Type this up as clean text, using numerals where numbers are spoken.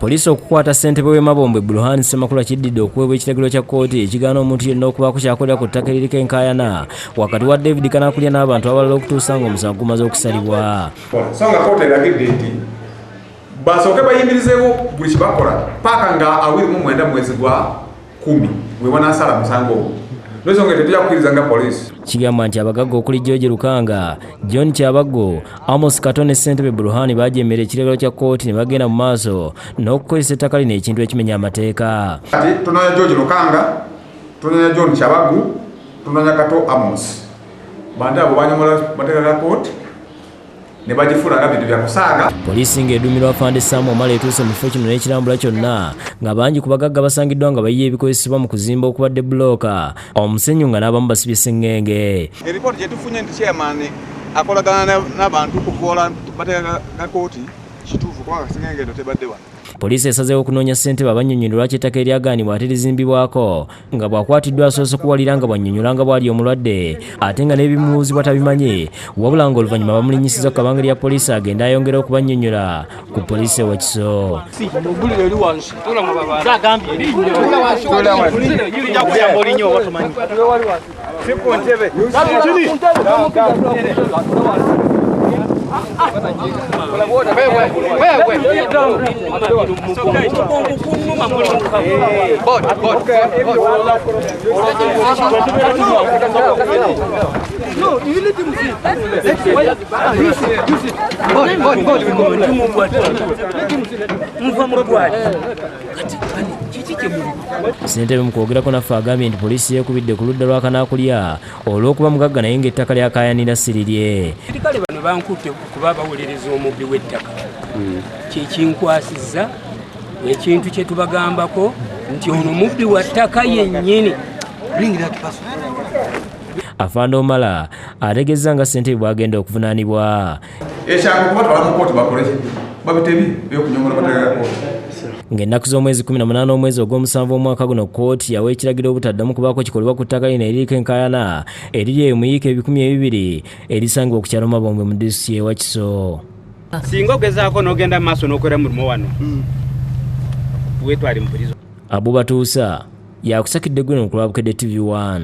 Poliisi okukwata ssentebe w'e Mabombwe Burhan Ssemakula kiddidde okuweebwa ekiragiro kya kkooti ekigaana omuntu yenna okubaako ky'akolera ku ttaka eririko enkaayana wakati wa David Kanakulya n'abantu abalala okutuusa ng'omusango gumaze okusalibwa. So nga kkooti eragidde nti basooke bayimirizeewo buli kyebakola paaka nga 29 mwezi gwa 10 we banaasala musango ogwo. N'ensonga tetujja kukkiriza nga poliisi. Kigambwa nti abagagga okuli George Lukanga, John Kyabaggo, Amos Kato ne ssentebe Burhani baajeemera ekiragiro kya kkooti ne bagenda mu maaso n'okukozesa ettaka lino ekintu ekimenya amateeka. Kati tunoonya George Lukanga, tunoonya John Kyabaggu, tunoonya Kato Amos. Bantu abo banyomola mateeka ga kkooti ne bagifuula nga bintu bya kusaaga. Poliisi ng'eduumirwa Afande Sam Omala etuuse mu kifo kino n'ekirambula kyonna nga bangi ku bagagga basangiddwa nga bayiye ebikozesebwa mu kuzimba okubadde bbulooka, omusenyu nga n'abamu basibye ssengenge. Eripooti gye tufunye nti chairman akolagana n'abantu kuvoola mateeka ga kkooti kituufu kubanga ssengenge eno tebadde wano. Poliisi esazeewo okunoonya ssentebe abannyonnyole lwaki ettaka eryagaanibwa ate lizimbibwako nga bw'akwatiddwa asoose kuwalira nga bw'annyonnyola nga bw'ali omulwadde ate nga n'ebimubuuzibwa tabimanyi wabula ng'oluvannyuma bamulinnyisizza ku kabangeri ya poliisi agende ayongere okubannyonnyola ku poliisi e Wakiso. Ssentebe mu kwogerako naffe agambye nti poliisi yeekubidde ku ludda lwa Kanaakulya olw'okuba mugagga naye ng'ettaka lyakaayanira si lirye. Kale bano bankutte kuba bawolereza omubbi w'ettaka kyekinkwasizza ekintu kye tubagambako nti ono mubbi wa ttaka yennyini. Afande Omala ategeezza nga ssentebe bw'agenda okuvunaanibwa. Ekyangu kubatwala mu kkooti bakole babitebi ebyokunyomola mateeka ga kkooti. Ng'ennaku z'omwezi 18 omwezi ogw'omusanvu omwaka guno kkooti yawa ekiragiro obutaddamu kubaako kikolebwa ku ttaka lino eririko enkaayana eriri eyo mu yiika 2000 erisangibwa ku kyalo Mabombwe mu disitulikiti y'e Wakiso. Singa ogezaako n'ogenda mu maaso n'okola mulimu wano weetwale mu pulizo. Abu Batuusa yakusakidde gwino ku lwa Bukedde TV 1.